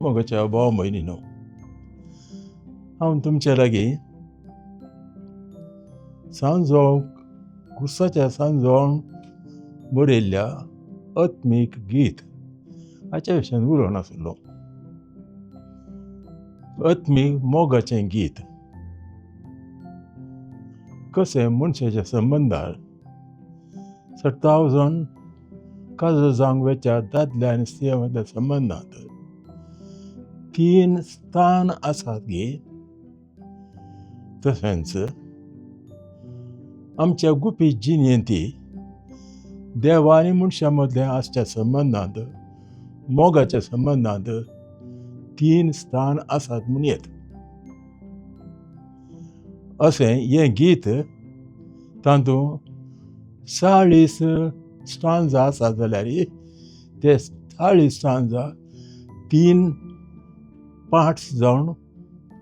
मोगाच्या भाव भयणीनो, हांव तुमच्या लागीं सांजो कुसाच्या सांजोवन बरयल्ल्या आत्मीक गीत हाच्या विशयान उलोवन आसलो. आत्मीक मोगाचें गीत कशें मनशाच्या संबंदार सत्तावन काजर जावंक वेच्या दादल्या आनी स्त्रिया मदल्या संबंदांत तीन स्थान आसात गे. तशेंच आमच्या गुपीत जिणेंती देवा आनी मनशां मदल्या आसच्या संबंदांत, मोगाच्या संबंदांत तीन स्थान आसात म्हूण येत. अशें हें गीत तातूंत 40 स्टांजा आसात जाल्यार ते 40 स्टांजा 3 पार्ट्स जावन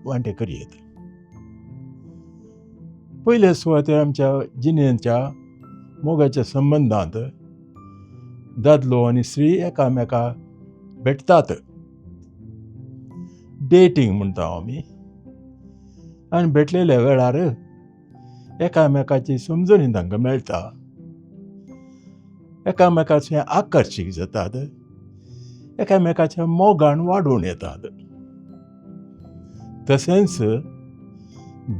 वांटे करयेत. पयले सुवातेर आमच्या जिणेच्या मोगाच्या संबंदांत दादलो आनी स्त्री एकामेका भेटतात, डेटींग म्हणटा आमी. आनी भेटलेल्या वेळार एकामेकाची समजणी तांकां मेळटा, एकामेकाचे आकर्शीत जातात, एकामेकाच्या मोगान वाडून येतात. तशेंच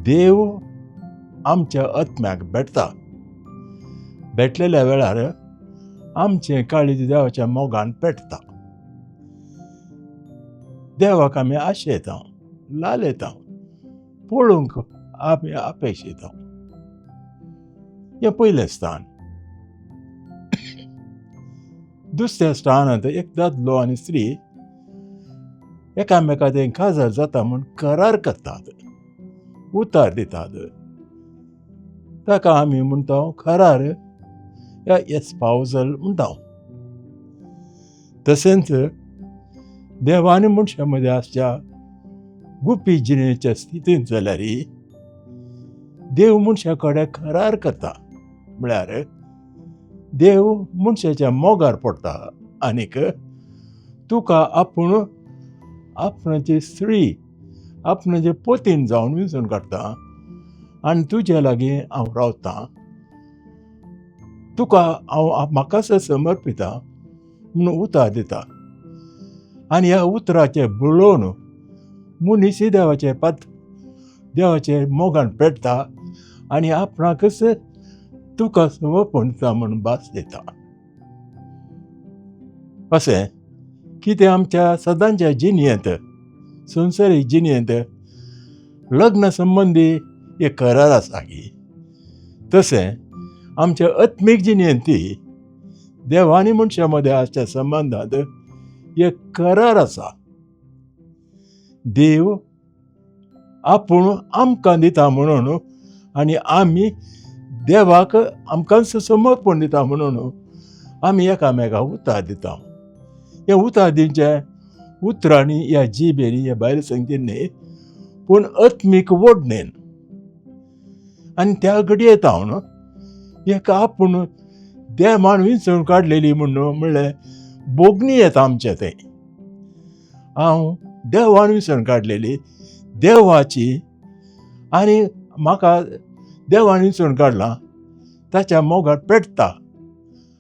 देव आमच्या आत्म्याक भेटता, भेटलेल्या वेळार आमचें काळीज देवाच्या मोगान पेटता. देवाक आमी आशेता, लालयता, पळोवंक आमी अपेक्षिता. हें पयलें स्थान. दुसऱ्या स्थानांत एक दादलो आनी स्त्री एकामेकाचें काजार जाता म्हूण करार करतात, उतार दितात. ताका आमी म्हणटा करार या एस्पावजल म्हणटा. तशेंच देवा आनी मनशां मदीं आसच्या गुपीत जिणेच्या स्थितींत जाल्यार देव मनशा कडेन करार करता, म्हळ्यार देव मनशाच्या मोगार पडटा आनीक तुका आपूण आपणाची स्त्री आपणाचे पतीन जावन विंचून काडटा आनी तुज्या लागीं हांव रावतां, तुका हांव म्हाकाच समर्पिता म्हणून उतर दिता. आनी ह्या उतराचें बळोवन मनीस देवाचें पात देवाचें मोगान पेटता आनी आपणाकच तुका समर्पण दिता म्हूण भास दिता. अशें कितें आमच्या सदांच्या जिणेंत, संवसारीक जिणेंत लग्न संबंदी एक करार आसा की, तशें आमच्या आत्मीक जिणेंत देवा आनी मनशां मदीं आसच्या संबंदांत एक करार आसा. देव आपूण आमकां दिता म्हणून आनी आमी देवाक आमकांच समर्पण दिता म्हणून आमी एकामेकाक उतार दिता. हें उतार दिवचें उतरांनी ह्या जिबेनी ह्या भायर संगतीन न्ही, पूण आत्मीक ओडणेन. आनी त्या घडये हांव एक आपूण देवान विंचून काडलेली म्हणून म्हणलें भोगणी येता आमचें थंय. हांव देवान विंचून काडलेली देवाची आनी म्हाका देवान विंचून काडलां ताच्या मोगार पेटता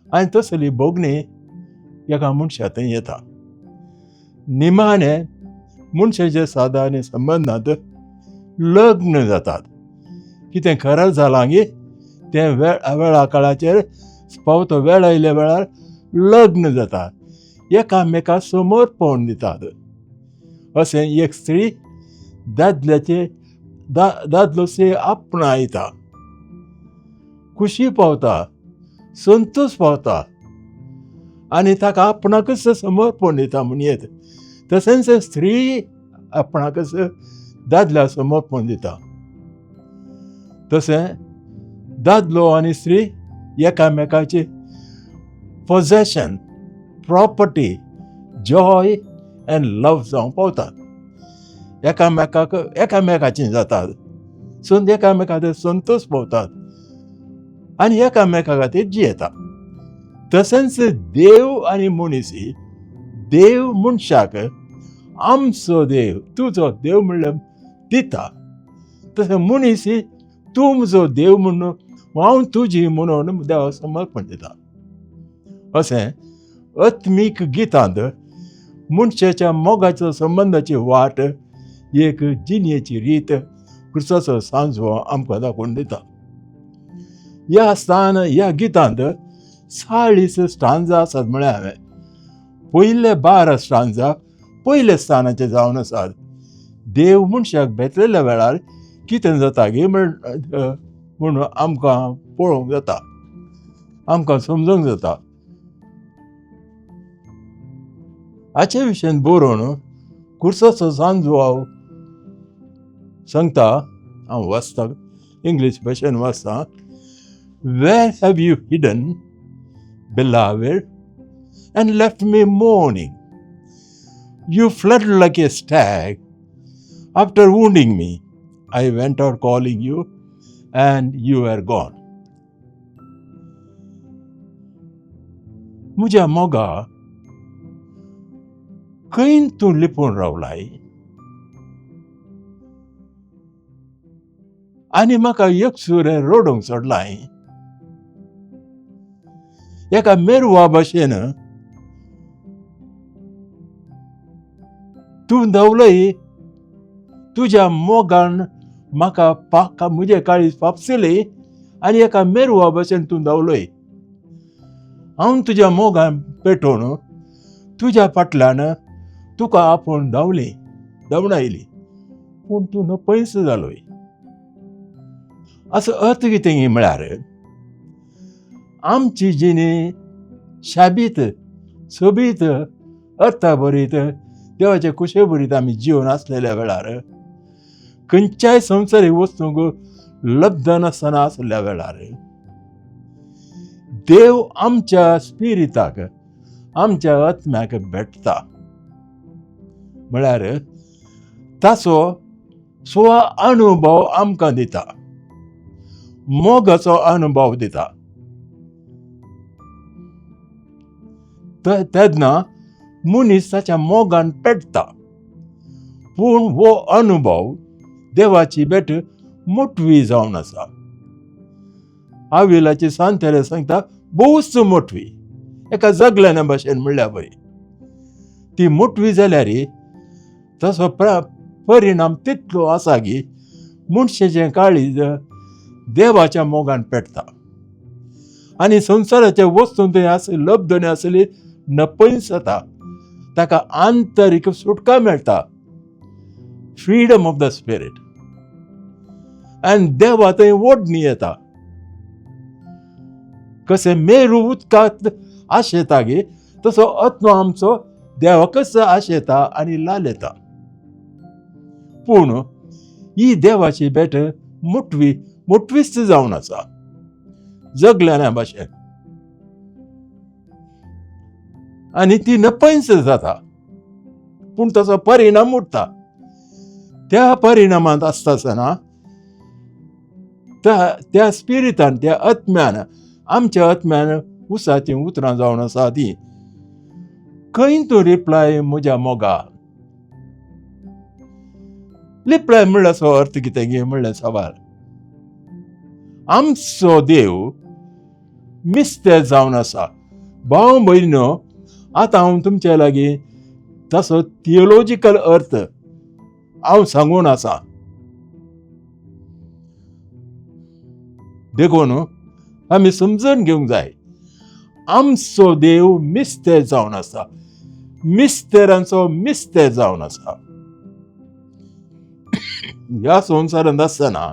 आनी तसली भोगणी एका मनशा थंय येता. निमाणें मनशाच्या सादारण संबंदांत लग्न जातात. कितें खरें जालां गे तें वेळा काळाचेर पावतो वेळ आयिल्ल्या वेळार लग्न जातात, एकामेका समर्पण दितात. अशें एक स्त्री दादल्याचे दादलो स्त्री आपणायता, खुशी पावता, संतोश पावता आनी ताका आपणाकच समर्पण दिता म्हूण येत. तशेंच स्त्री आपणाकच दादल्या समर्पण दिता. तशें दादलो आनी स्त्री एकामेकाची possession, property, joy and love जावंक पावतात. एकामेकाक एकामेकाची जातात, एकामेका संतोश पावतात आनी एकामेका खातीर जियेता. तशेंच देव आनी मनीस, देव मनशाक आमचो देव तुजो देव म्हणल्यार दिता, तशें मनीस तूं म्हजो देव म्हणून हांव तुजी म्हणून देवाक समर्पण दिता. अशें आत्मीक गितांत मनशाच्या मोगाच्या संबंदाची वाट एक जिणेची रीत क्रिस्ताचो सांजो आमकां दाखोवन दिता. ह्या स्थान ह्या गितांत 40 स्टांजा आसात म्हळ्यार हांवें पयले 12 स्टांजा पयले स्थानाचे जावन आसात. देव मनशाक भेटलेल्या वेळार कितें जाता गे म्हूण आमकां पळोवंक जाता, आमकां समजूंक जाता. हाचे विशयन बरोवन कुर्साचो सांजो हांव सांगता, हांव वाचता, इंग्लीश भाशेन वाचता. Where have you hidden, beloved, and left me mourning? You fled like a stag after wounding me. I went out calling you, and you were gone. म्हज्या मोगा, खंय तूं लिपून रावलाय आनी म्हाका एकसुरें रडूंक सोडलाय? एका मेरवा भाशेन तूं धांवलय, तुज्या मोगान म्हाका पाका म्हजें काळीज फापसलें आनी एका मेरवा भाशेन तूं धांवलय. हांव तुज्या मोगान पेटोवन तुज्या फाटल्यान तुका आपोवन धांवली, धांवणायली, पूण तूं नपयस जालोय. असो अर्थ कितें म्हळ्यार आमची जिणी शाबीत सोबीत अर्था भरीत देवाचे कुशे भरीत आमी जिवन आसलेल्या वेळार खंयच्याय संवसारीक वस्तूंक लब्ध नासतना आसल्या वेळार देव आमच्या स्पिरिताक आमच्या आत्म्याक भेटता. म्हळ्यार ताचो स्व अनुभव आमकां दिता, मोगाचो अनुभव दिता. तेन्ना मनीस ताच्या मोगान पेटता, पूण हो अनुभव देवाची भेट मोटवी जावन आसा. आविलाची सांतेरे सांगता भोवच मोटवी, एका जगल्याना भाशेन म्हणल्यार बरी. ती मोटवी जाल्यार तसो परिणाम तितलो आसा की मनशाचें काळीज देवाच्या मोगान पेटता आनी संवसाराच्या वस्तून थंय आसली लब्धणी आसली नपयस जाता, ताका आंतरीक सुटका मेळटा, फ्रीडम ऑफ the spirit, आनी देवा थंय ओडणी येता. कशें मेरू उदकांत आशेता गे तसो आत्मो आमचो देवाकच आशेता आनी लालेता. पूण ही देवाची भेट मोटवी मोटवीच जावन आसा, जगल्याना भाशेन, आनी ती नपयस जाता, पूण ताचो परिणाम उरता. त्या परिणामांत आसता आसतना त्या स्पिरितान, त्या आत्म्यान, आमच्या आत्म्यान उसाचीं उतरां जावन आसा ती खंय तूं रिप्लाय म्हज्या मोगा. लिपलाय म्हणल्यार अर्थ कितें गे म्हणल्यार सवाल. आमचो देव मिस्तेर जावन आसा. भाव भयणो, आतां हांव तुमचे लागीं तसो थियोलॉजिकल अर्थ हांव सांगून आसा. देखून आमी समजून घेवंक जाय आमचो देव मिस्तेर जावन आसा, मिस्तेरांचो मिस्तेर जावन आसा. ह्या संवसारांत आसतना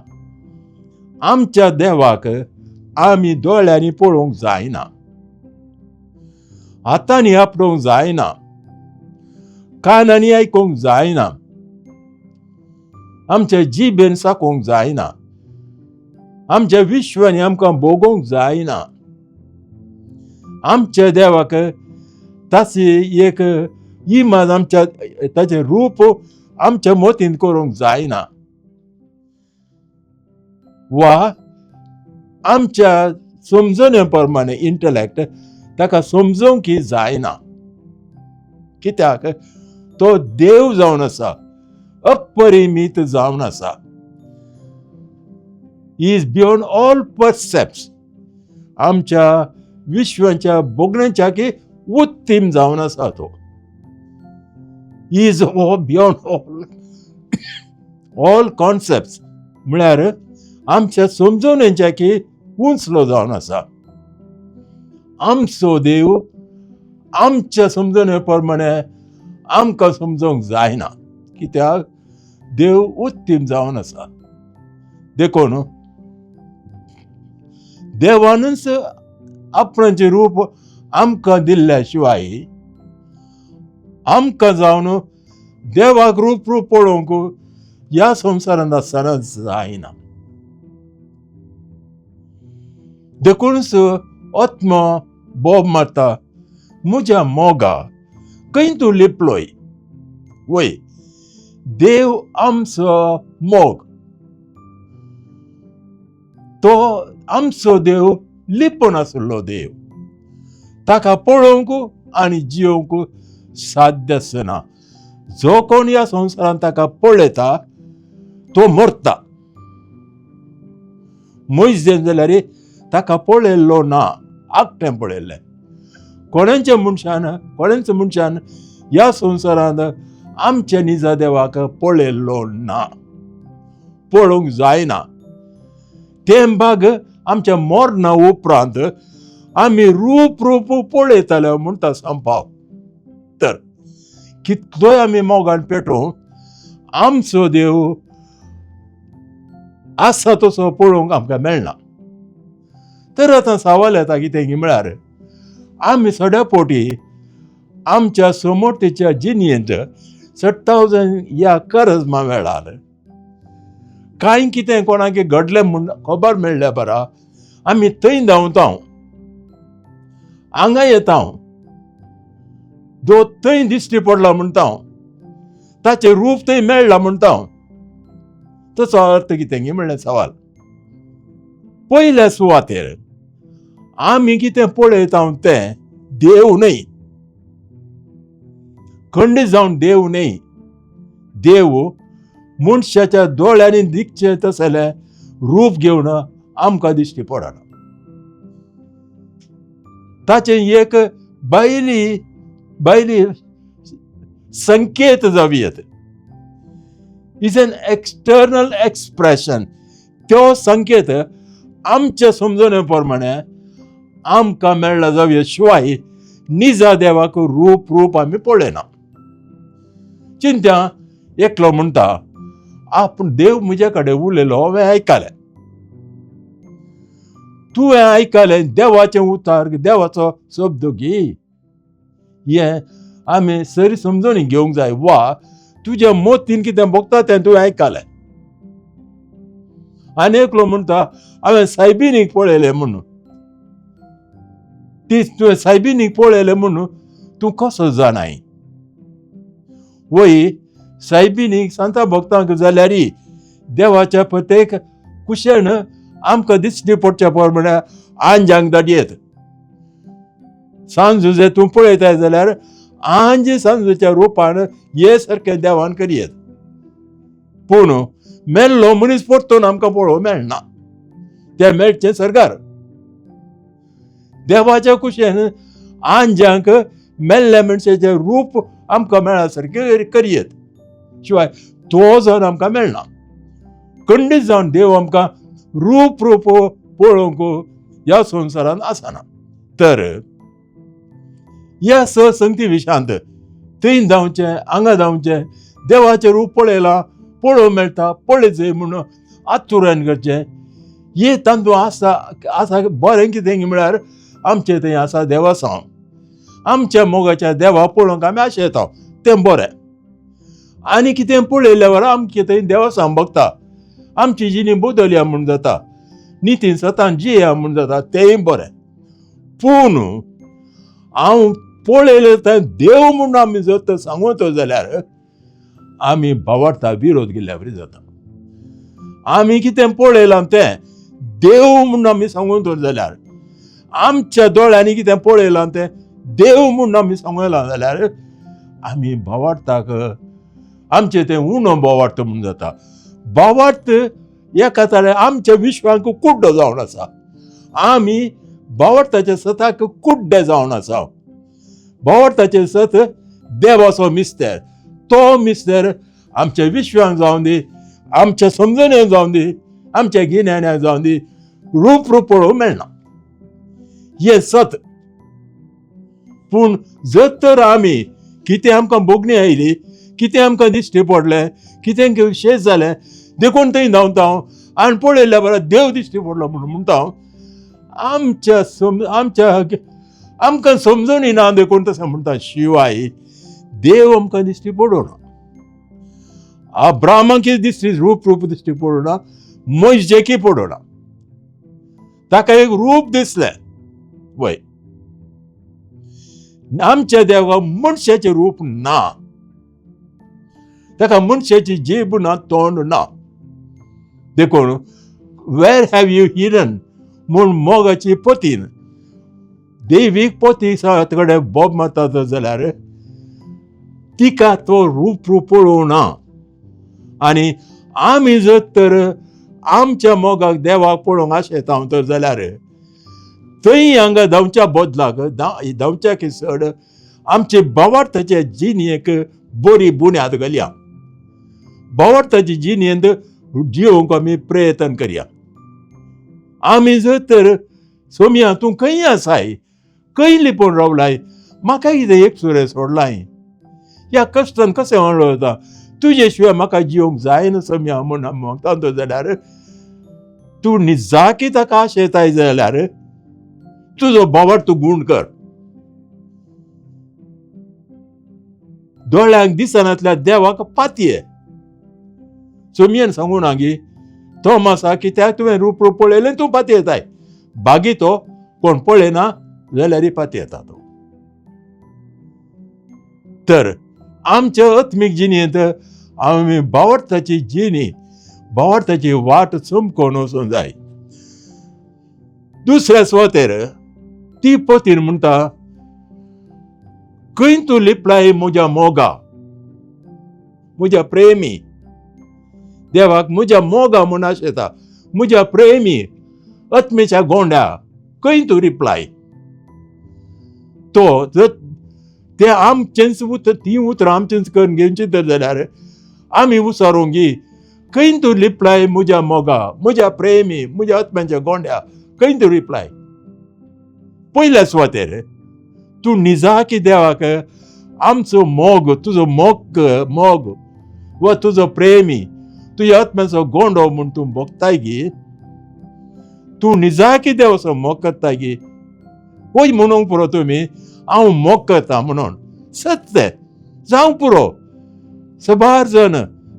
आमच्या देवाक आमी दोळ्यांनी पळोवंक जायना, हातांनी आपडोवंक जायना, कानांनी आयकूंक जायना, आमच्या जिबेन साकोवंक जायना, आमच्या विश्वानी आमकां भोगोवंक जायना. आमच्या देवाक ताची एक इमाज, आमच्या ताचें रूप आमच्या मतींत करूंक जायना, वा आमच्या समजणे प्रमाणे इंटलेक्ट ताका समजोवंक जायना. कित्याक तो देव जावन आसा, अपरिमीत जावन आसा. Is beyond all percepts. आमच्या विश्वाच्या भोगण्याच्या की उत्तीम जावन आसा तो. Is beyond all concepts, म्हळ्यार आमच्या समजवणेच्या की उंचलो जावन आसा. आमचो देव आमच्या समजणे प्रमाणे आमकां समजोंक जायना, कित्याक देव उत्तीम जावन आसा. देखून देवानूच आपणाचें रूप आमकां दिल्ल्या शिवाय आमकां जावन देवाक रूप रूप पळोवंक ह्या संवसारांत आसतना जायना. देखूनच आत्मो बोब मारता, म्हज्या मोगा खंय तूं लिपलोय? वय, देव आमचो मोग, तो आमचो देव लिपून आशिल्लो देव. ताका पळोवंक आनी जियोवंक साध्य आसना. जो कोण ह्या संवसारांत ताका पळयता तो मरता. मयज जाल्यार ताका पळयल्लो ना, आकटें पळयल्लें. कोणाच्या मनशान, कोणाच मनशान ह्या संवसारांत आमच्या निजा देवाक पळयल्लो ना, पळोवंक जायना. तें भाग आमच्या मरणा उपरांत आमी रूप रूप पळयताले म्हणटा संपाव. तर कितलोय आमी मोगान पेटोवं, आमचो देव आसा तसो पळोवंक आमकां मेळना. तर आतां सवाल येता कितें म्हळ्यार आमी सड्या पोटी आमच्या समोरतेच्या जिणेंत 6000 ह्या करजमा वेळार कांय कितें कोणाक घडलें म्हूण खबर मेळ्ळ्या बरा आमी थंय धांवता, हांगा येता, जो थंय दिश्टी पडला म्हणटा, ताचें रूप थंय मेळ्ळां म्हणटा. तसो अर्थ कितें म्हणलें सवाल. पयल्या सुवातेर आमी कितें पळयता तें देव न्हय, खंडीत जावन देव न्हय. देव मनशाच्या दोळ्यांनी दिखचें तसलें रूप घेवन आमकां दिश्टी पडना. ताचें एक बायली बायली संकेत जावयेत, is an external expression. त्यो संकेत आमच्या समजणे प्रमाणे आमकां मेळ्ळा जावया, शिवाय निजा देवाक रूप रूप आमी पळयना. चिंत्या एकलो म्हणटा, आपूण देव म्हज्या कडेन उलयलो, हांवें आयकलें. तुवें आयकलें देवाचें उतार, देवाचो शब्द घे, हें आमी सरी समजून घेवंक जाय. वा तुज्या मोतीन कितें भोगता तें तुवें आयकलें. आनी एकलो म्हणटा, हांवें सायबिनीक पळयलें म्हणून. ती तुवें सायबिनीक पळयलें म्हणून तूं कसो जाणाय? वय, सायबिनीक सांता भक्तांक जाल्यार देवाच्या प्रत्येक कुशेन आमकां दिश्टी पडच्या प्रमाणे आंजांक धाडयेत. सांजू जर तूं पळयताय जाल्यार आंज सांजूच्या रुपान हे सारकें देवान करयेत. पूण मेल्लो मनीस परतून आमकां पळोवंक मेळना, तें मेळचें सरकार. देवाच्या कुशेन आंजांक मेल्ल्या मनशाचें रूप आमकां मेळा सारकें करयेत, शिवाय तो जावन आमकां मेळना. खंडीत जावन देव आमकां रूप रूप पळोवंक ह्या संवसारांत आसना. तर ह्या स संगती विशांत थंय धांवचें, हांगा धांवचें, देवाचें रूप पळयलां, पळोवंक मेळटा, पळयचें म्हणून आतुरान करचें, हे तांतूं आसा आसा बरें कितें म्हळ्यार आमचें थंय आसा देवासांव. आमच्या मोगाच्या देवा पळोवंक आमी आशेता, तें बरें. आनी कितें पळयल्यार आमचें थंय देवासांव बगता, आमची जिणी बदलया म्हूण जाता, नितीन सतान जिया म्हूण जाता, तेंय बरें. पूण हांव पळयलें तें देव म्हूण आमी जर तर सांगत जाल्यार आमी भावार्था विरोध केल्ल्या वरी जाता. आमी कितें पळयलां तें देव म्हूण आमी सांगून जाल्यार, आमच्या दोळ्यांनी कितें पळयलां तें देव म्हूण आमी सांगलां जाल्यार आमी भावार्थाक आमचें तें उणो भावार्थ म्हूण जाता. भावार्थ एका ताळे आमच्या विश्वांक कुड्डो जावन आसा. आमी भावार्थाच्या सताक कुड्डे जावन आसा. भावार्थाचें सत देवाचो मिस्तेर, तो मिस्तेर आमच्या विश्वांक जावन दी, आमच्या समजण्याक जावन दी, आमच्या गिन्यानाक जावन दी, रूप रूप पळोवंक मेळना हें सत. पूण जर तर आमी कितें आमकां भोगणी आयली, कितें आमकां दिश्टी पडलें, कितें शेत जालें देखून थंय धांवता हांव आनी पळयल्या बरें देव दिश्टी पडलो म्हणून म्हणटा हांव. आमच्या सम आमच्या आमकां समजणी ना देखून तशें म्हणटा. शिवाय देव आमकां दिश्टी पडना. अब्रामाकी दिश्टी रूप रूप दिश्टी पडना, मोजजेकी पडना. ताका एक रूप दिसलें वय. आमच्या देवाक मनशाचें रूप ना, ताका मनशाची जीब ना, तोंड ना. देखून वेर have you hidden म्हूण मोगाची पोतीन देवीक पोती कडेन बोब मारता जाल्यार तिका तो रूप रूप पळोवना. आनी आमी जर तर आमच्या मोगाक देवाक पळोवंक आशेता तर जाल्यार थंय हांगा धांवच्या बदलाक धांवच्या की चड आमचे भावार्थाचे जिणेक बरी बुन्याद घालया. भावार्थाची जिणेंत जिवंक आमी प्रयत्न करया. आमी जर तर सोमया तूं खंय आसाय, खंय लिपून रावलाय, म्हाका कितें एक सुरें सोडलाय, ह्या कश्टान कशें वता, तुजे शिवाय म्हाका जिवंक जायना सोमया म्हूण मागता तो जाल्यार तूं निजाकी ताका आशेताय जाल्यार तुजो भावार्थ तूं गूण कर. दोळ्यांक दिसनातल्या देवाक पातये. सोमयेन सांगू ना गी थोमसा कित्याक तुवें रूप रूप पळयलें तूं पातयेताय, बागी तो कोण पळयना जाल्यार पातयेता तो. तर आमच्या आत्मीक जिणेंत आमी भावार्थाची जिणी भावार्थाची वाट चमकोवन वचूंक जाय. दुसऱ्या सुवातेर ती पोतीन म्हणटा, खंय तूं लिपलाय म्हज्या मोगा, म्हज्या प्रेमी. देवाक म्हज्या मोगा म्हूण आशेता, म्हज्या प्रेमी आत्मेच्या गोंड्या खंय तूं रिप्लाय. तो जर ते आमचेंच उतर तीं उतरां आमचेंच करून घेवची तर जाल्यार आमी उसारूंक गी खंय तूं लिपलाय म्हज्या मोगा, म्हज्या प्रेमी, म्हज्या आत्म्याच्या गोंड्या खंय तूं रिप्लाय. पयल्या सुवातेर तूं निजाकी देवाक आमचो मोग, तुजो मोग मोग वा तुजो प्रेमी, तुज्या आत्म्याचो गोंडो म्हूण तूं भोगताय गी, तूं निजाकी देवाचो मोग करताय गी. वय म्हणूंक पुरो तुमी हांव मोग करता म्हणून, सत्य जावं पुरो. सबार जण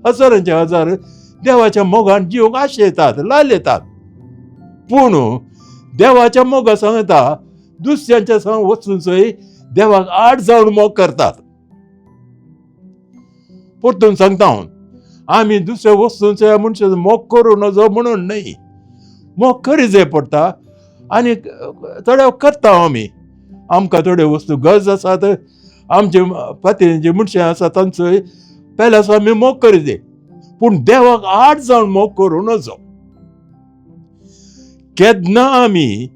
हजारांचे हजार देवाच्या मोगान जिवंक आशेतात, लाल येतात. पूण देवाच्या मोगा सांगता दुसऱ्यांच्या सांग वचून सय देवाक आड जावन मोग करतात. परतून सांगता हांव, आमी दुसऱ्या वस्तूंचो सय मनशाचो मोग करूं नजो म्हणून न्हय, मोग करी जाय पडटा आनी थोड्यो करता आमी. आमकां थोड्यो वस्तू गरज आसात, आमचे फातीं जे मनशां आसा तांचो पेल्याचो आमी मोग करी जाय, पूण देवाक आड जावन मोग करूं नजो. केन्ना आमी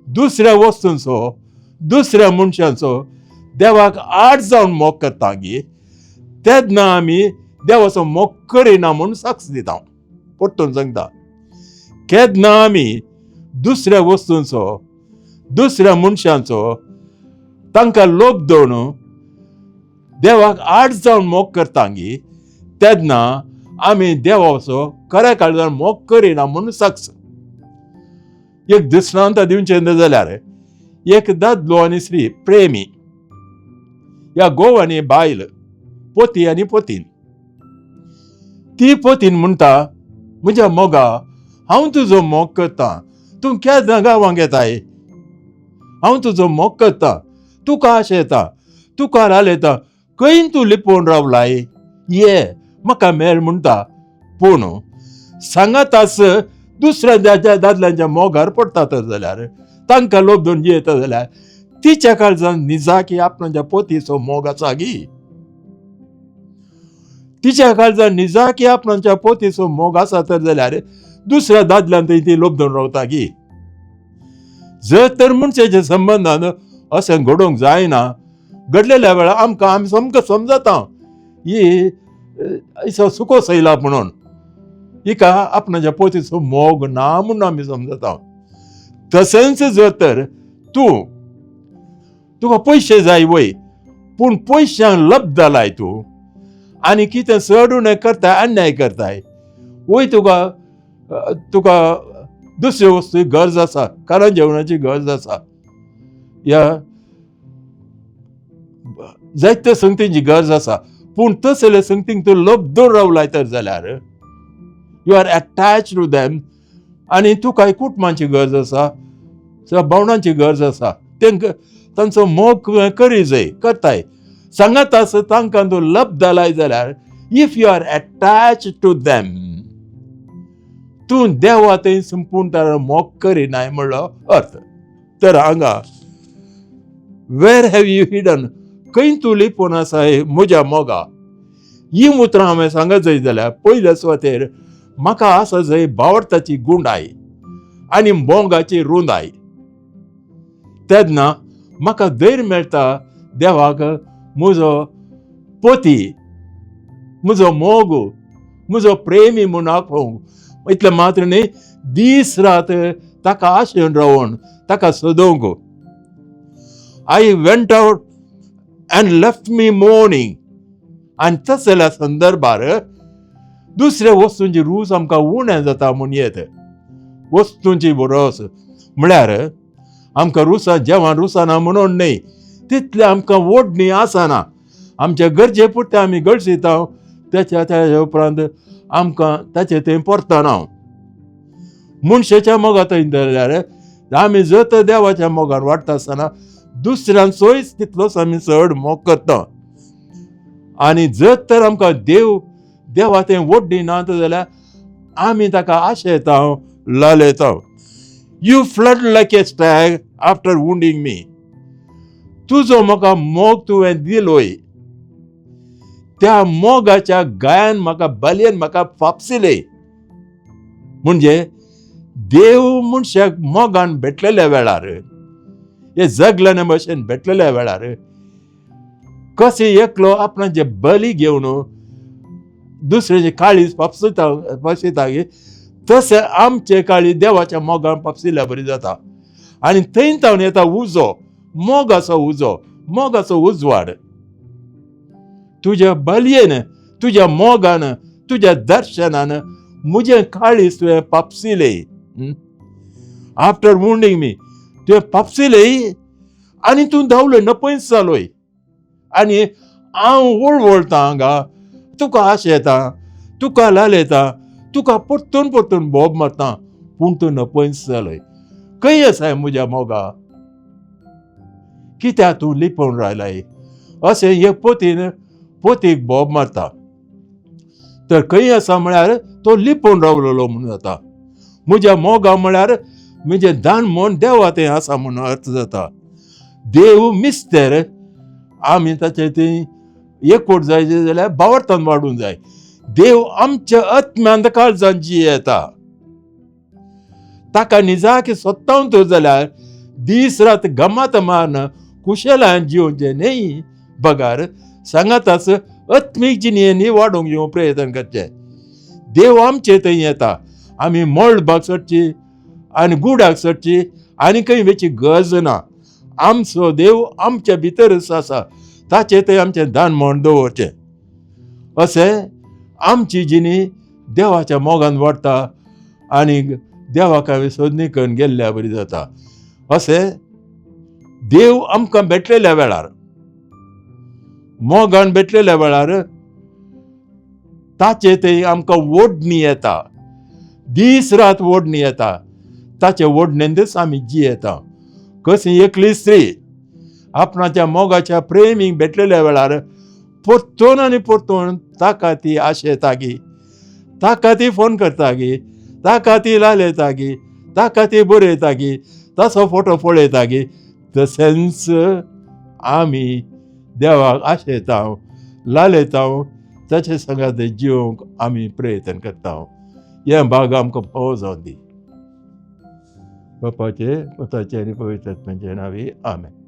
दुसऱ्या वस्तूंचो दुसऱ्या मनशांचो देवाक आड जावन मोग करता गी तेन्ना आमी देवाचो मोग करिना म्हूण साक्ष दिता. परतून सांगता, केन्ना आमी दुसऱ्या वस्तूंचो दुसऱ्या मनशांचो तांकां लोभ दवरून देवाक आड जावन मोग करता गी तेन्ना आमी देवाचो खऱ्या काळजान मोग करिना म्हूण साक्ष. एक दृश्टांत दिवचें जाल्यार एक दादलो आनी स्त्री प्रेमी, ह्या घोव आनी बायल, पोती आनी पोतीन. ती पोतीन म्हणटा, म्हज्या मोगा हांव तुजो मोग करता, तूं केन्ना गांवांक येताय, हांव तुजो मोग करता, तुका आशेता, तुका रालयता, खंय तूं लिपोवन रावलाय, ये म्हाका मेळ म्हणटा. पूण सांगाताच दुसऱ्या दादल्यांच्या मोगार पडटा तर जाल्यार तांकां लोभ दोन येता जाल्यार तिच्या काळजान निजाकी आपणाच्या पोतीचो मोग आसा गी. तिच्या काळजान निजाकी आपणाच्या पोतीचो मोग आसा तर जाल्यार दुसऱ्या दादल्यान थंय ती लोबदून रावता की. जर तर मनशाच्या संबंदान अशें घडोवंक जायना, घडलेल्या वेळार आमकां आमी सामको समजता ही इसो सुको सयला म्हणून, हिका आपणाच्या पोतीचो मोग ना म्हणून आमी समजता. तशेंच जर तर तूं तुका पयशे जाय वय, पूण पयशांक लब्ध जालाय तूं आनी कितें चड उणें करताय, अन्याय करताय वय, तुका तुका दुसऱ्यो वस्तू गरज आसा, कारण जेवणाची गरज आसा, ह्या जायत्या संगतींची गरज आसा, पूण तसले संगतींक तूं लब्धून रावलाय तर जाल्यार you are attach to them. आनी तुका कुटुंबांची गरज आसा, भावणांची गरज आसा, तांकां तांचो मोग करी जाय करताय, सांगात आसा तांकां तूं लब्ध जालाय जाल्यार if you are attach to them, तूं देवा थंय संपूर्ण तारा मोग करिनाय म्हणलो अर्थ. तर हांगा वेर have you hidden, खंय तूं लिपून आसा म्हज्या मोगा, ही उतरां हांवें सांगत जाय जाल्यार पयल्या सुवातेर म्हाका आसा जंय भावार्थाची गुंडाय आनी मोगाची रुंदाय, तेन्ना म्हाका धैर्य मेळटा देवाक म्हजो पती, म्हजो मोग, म्हजो प्रेमी म्हूण आपोवंक. इतलें मात्र न्ही, दीस रात ताका आशेन रावून ताका सोदोवंक. I went out and left me mourning. आनी तसल्या संदर्भार दुसऱ्या वस्तूंची रूच आमकां उणें जाता म्हूण येत. वस्तूंची रोस म्हळ्यार आमकां रुसा जेवण रुसना म्हणून न्हय, तितलें आमकां ओडणी आसना. आमच्या गरजे पुरतें आमी गळसिता, त्याच्या त्याच्या उपरांत आमकां ताचे थंय परतना. मनशाच्या मोगा थंय जाल्यार आमी जर तर देवाच्या मोगान वाडटा आसतना दुसऱ्यांचोय तितलोच आमी चड मोग करता. आनी जर तर आमकां देव देवा तें ओडणी ना जाल्यार आमी ताका आशेता, लालयता. You fled like a stag after wounding me. तुजो म्हाका मोग तुवें दिलोय, त्या मोगाच्या गायान म्हाका बलयेन म्हाका फापसिले. म्हणजे देव मनशाक मोगान भेटलेल्या वेळार, हे जगल्याने भशेन भेटलेल्या वेळार कशें एकलो आपणाचे बली घेवन दुसऱ्याचे काळीज फापसता फापसिता, तशें आमचे काळीज देवाच्या मोगान फापसिल्या बरी जाता. आनी थंय तावन येता उजो, मोगाचो उजो, मोगाचो उजवाड. तुज्या बलयेन, तुज्या मोगान, तुज्या दर्शनान म्हजें काळीज तुवें पापसिले. आफ्टर वुंडींग मी, तुवें पापसिले आनी तूं धांवलोय, नपयच जालोय. आनी हांव वळवळटा हांगा, तुका आशेता, तुका लालयता, तुका परतून परतून बोब मारता, पूण तूं नपयच जालोय. खंय आसाय म्हज्या मोगा, कित्याक तूं लिपोवन रावलाय, अशें एक पोतीन पोतीक बोब मारता. तर खंय आसा म्हळ्यार तो लिपोवन रावलेलो म्हणून जाता. म्हज्या मोगा म्हळ्यार म्हजें दान म्हण देवा तें आसा म्हणून अर्थ जाता. देव मिस्तेर, आमी ताचे थंय एकवट जाय जाल्यार भावार्थान वाडूंक जाय. देव आमच्या आत्म्यांत काळजान जी येता, ताका निजाकी सोत्तावन जाल्यार दीस रात गमात मारन कुशलान जिवचें न्हय, बगार सांगाताच आत्मीक जिणेंनी वाडोवंक येवंक प्रयत्न करचें. देव आमचे थंय येता, आमी मळबाक चडची आनी गुडाक चडची आनी खंय वयची गरज ना. आमचो देव आमच्या भितरच आसा, ताचे थंय आमचें दान म्हण दवरचें. अशें आमची जिणी देवाच्या मोगान वाडटा आनी देवाक हांवें सोदणी करून गेल्ल्या बरी जाता. अशें देव आमकां भेटलेल्या वेळार, मोगान भेटलेल्या वेळार ताचे थंय आमकां ओडणी येता, दीस रात ओडणी येता. ताचे ओडणेंतच आमी जियेता. कशी एकली स्त्री आपणाच्या मोगाच्या प्रेमीक भेटलेल्या वेळार परतून आनी परतून ताका ती आशेता गी, ताका ती फोन करता गी, ताका ती लालयता गी, ताका ती बरयता गी, ताचो फोटो पळयता गी, तशेंच आमी देवाक आशेता, लालयता. ताचे सांगात जिवंक आमी प्रयत्न करता. हें भाग आमकां फावो जावन दी. बापाचे, पुताचे आनी पवित्र आत्म्याचे नांवी, आमेन.